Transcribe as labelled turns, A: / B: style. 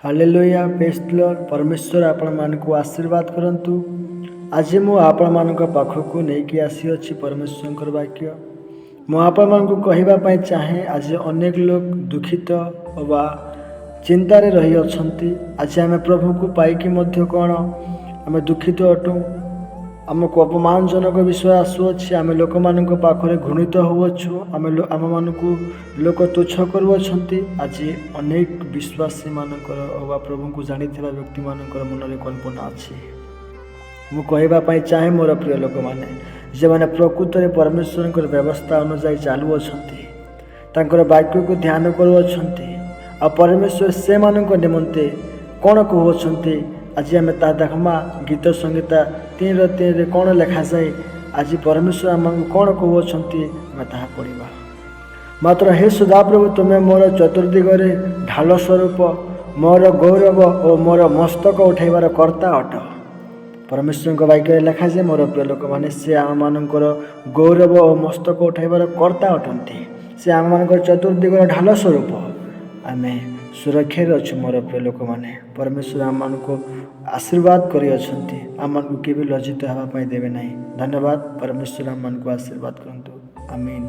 A: Hallelujah, ପ୍ରେଜ୍ ଦ Lord. ପରମେଶ୍ୱର ଆପଣମାନଙ୍କୁ ଆଶୀର୍ବାଦ କରନ୍ତୁ। ଆଜି ମୁଁ ଆପଣମାନଙ୍କ ପାଖକୁ ନେଇକି ଆସିଅଛି ପରମେଶ୍ୱରଙ୍କର ବାକ୍ୟ। ମୁଁ ଆପଣମାନଙ୍କୁ କହିବା ପାଇଁ ଚାହେଁ, ଆଜି ଅନେକ ଲୋକ ଦୁଃଖିତ ବା ଚିନ୍ତାରେ ରହିଅଛନ୍ତି। ଆଜି ଆମେ ପ୍ରଭୁକୁ ପାଇକି ମଧ୍ୟ କ'ଣ ଆମେ ଦୁଃଖିତ ଅଟୁ? ଆମକୁ ଅପମାନଜନକ ବିଷୟ ଆସୁଅଛି। ଆମେ ଲୋକମାନଙ୍କ ପାଖରେ ଘୃଣିତ ହେଉଅଛୁ। ଆମମାନଙ୍କୁ ଲୋକ ତୁଚ୍ଛ କରୁଅଛନ୍ତି। ଆଜି ଅନେକ ବିଶ୍ୱାସୀମାନଙ୍କର ବା ପ୍ରଭୁଙ୍କୁ ଜାଣିଥିବା ବ୍ୟକ୍ତିମାନଙ୍କର ମନରେ କଳ୍ପନା ଅଛି। ମୁଁ କହିବା ପାଇଁ ଚାହେଁ, ମୋର ପ୍ରିୟ ଲୋକମାନେ, ଯେଉଁମାନେ ପ୍ରକୃତରେ ପରମେଶ୍ୱରଙ୍କର ବ୍ୟବସ୍ଥା ଅନୁଯାୟୀ ଚାଲୁଅଛନ୍ତି, ତାଙ୍କର ବାକ୍ୟକୁ ଧ୍ୟାନ କରୁଅଛନ୍ତି ଆଉ ପରମେଶ୍ୱର ସେମାନଙ୍କ ନିମନ୍ତେ କ'ଣ କହୁଅଛନ୍ତି, ଆଜି ଆମେ ତାହା ଦେଖମା। ଗୀତ ସଂହିତା 3ର 3ରେ କ'ଣ ଲେଖାଯାଏ, ଆଜି ପରମେଶ୍ୱର ଆମକୁ କ'ଣ କହୁଅଛନ୍ତି, ଆମେ ତାହା ପଢ଼ିବା। ମାତ୍ର ହେ ସଦାପ୍ରଭୁ, ତୁମେ ମୋର ଚତୁର୍ଦିଗରେ ଢାଲ ସ୍ୱରୂପ, ମୋର ଗୌରବ ଓ ମୋର ମସ୍ତକ ଉଠାଇବାର କର୍ତ୍ତା ଅଟ। ପରମେଶ୍ୱରଙ୍କ ବାକ୍ୟରେ ଲେଖାଯାଏ, ମୋର ପ୍ରିୟ ଲୋକମାନେ, ସେ ଆମମାନଙ୍କର ଗୌରବ ଓ ମସ୍ତକ ଉଠାଇବାର କର୍ତ୍ତା ଅଟନ୍ତି। ସେ ଆମମାନଙ୍କର ଚତୁର୍ଦିଗର ଢାଲ ସ୍ୱରୂପ। ଆମେ ସୁରକ୍ଷାରେ ଅଛୁ, ମୋର ପ୍ରିୟ ଲୋକମାନେ। ପରମେଶ୍ୱର ଆମମାନଙ୍କୁ ଆଶୀର୍ବାଦ କରିଅଛନ୍ତି। ଆମମାନଙ୍କୁ କେବେ ଲଜ୍ଜିତ ହେବା ପାଇଁ ଦେବେ ନାହିଁ। ଧନ୍ୟବାଦ। ପରମେଶ୍ୱର ଆମମାନଙ୍କୁ ଆଶୀର୍ବାଦ କରନ୍ତୁ। ଆମିନ୍।